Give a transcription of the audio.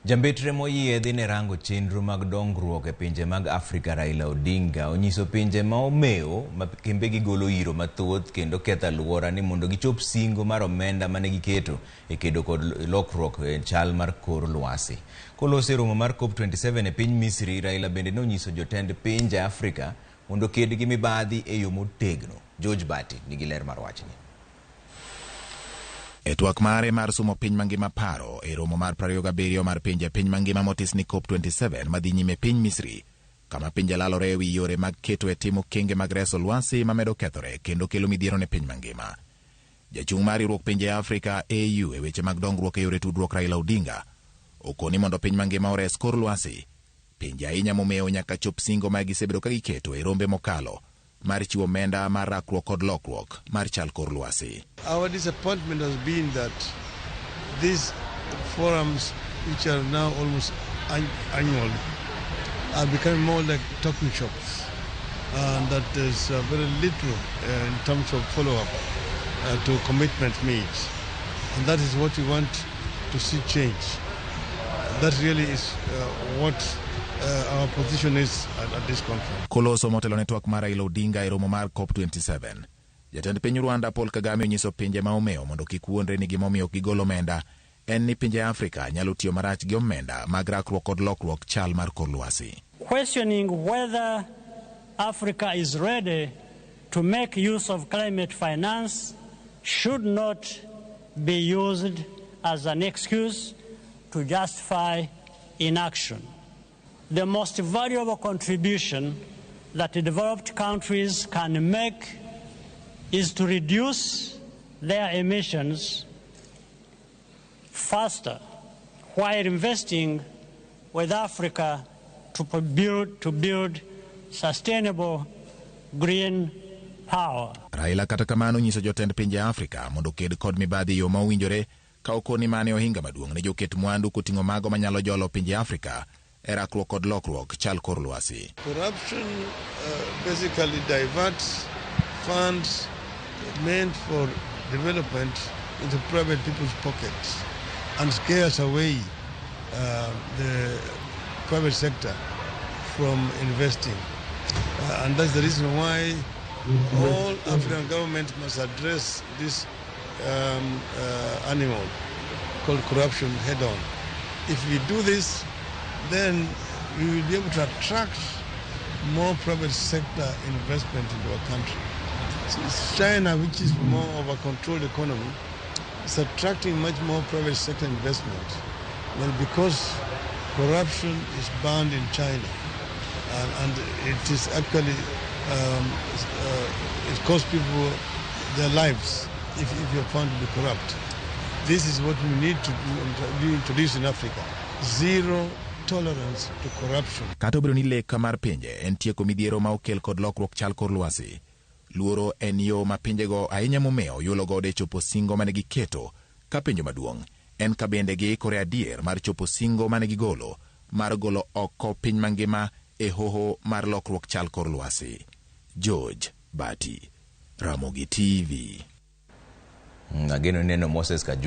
Jambetre moyiedhi ne rango chenro mag dongruok e pinje mag Afrika Raila Odinga onyiso pinje ma omewo ma kembegi golo iro mathoth kendo ketho alwora ni mondo gichop singo mar omenda mane giketo e kedo kod lokruok e chal mar kor lwasi. Koloso e romo mar COP27 e piny Misri, Raila bende nonyiso jotend pinje Afrika mondo oked gi mibadhi e yo motegno. George Bati nigi ler mar wachni. E twak mare mar sumo piny mangima paro e romo mar 27 mar pinje piny mangima motis ni COP27 madhi nyime piny Misri, kama pinje lalore e wi yore mag keto e timo okenge mag reso lwasi mamedo kethore kendo kelo midhiero ne piny mangima. Jachung' mar riwruok pinje Afrika AU e weche mag dongruok e yore tudruok Raila Odinga okoni mondo piny mangima ores kor lwasi. Pinje ahinya momewo nyaka chop singo ma gisebedo ka giketo e rombe mokalo mar chiwo omenda mar rakruok kod lokruok mar chal kor lwasi. Our disappointment has been that these forums, which are now almost annual, are becoming more like talking shops, and that there's very little in terms of follow-up to commitment made. And that is what we want to see change. That really is what our position is at this conference. Koloso motelo ne twak mar Raila Odinga e romo mar COP27. Jatend piny Rwanda Paul Kagame onyiso pinje ma omewo mondo kik wuondre ni gimomiyo ok gigol omenda en ni pinje Afrika nyalo tiyo marach gi omenda mag rakruok kod lokruok chal mar kor lwasi. Questioning whether Africa is ready to make use of climate finance should not be used as an excuse to justify inaction. The most valuable contribution that developed countries can make is to reduce their emissions faster while investing with Africa to build sustainable green power. Raila kata kamano nyiso jotend pinje Afrika mondo oked kod mibadhi e yo ma owinjore ka okoni mane ohinga maduong' ne joket mwandu koting'o mago manyalo jolo pinje Afrika e rakruok kod lokruok chal kor lwasi. Corruption basically diverts funds meant for development into private people's pockets and scares away the private sector from investing. And that's the reason why all African governments must address this animal called corruption head on. If we do this, then we will be able to attract more private sector investment into our country. So it's China, which is more of a controlled economy, is attracting much more private sector investment. Well, because corruption is banned in China, and it is actually it costs people their lives if you're found to be corrupt. This is what we need to do, introduce in Africa. Zero tolerance to corruption. Kata obedo ni lek mar pinje en tieko midhiero ma okel kod lokruok chal kor lwasi, luoro en yo ma pinjego ahinya momewo yulo godo e chopo singo mane giketo ka penjo maduong' en ka bende giikore adier mar chopo singo mane gigolo mar golo oko piny mangima e hoho mar lokruok chal kor lwasi. George Bati, Ramogi TV. Ageno ni neno Moses Kaju.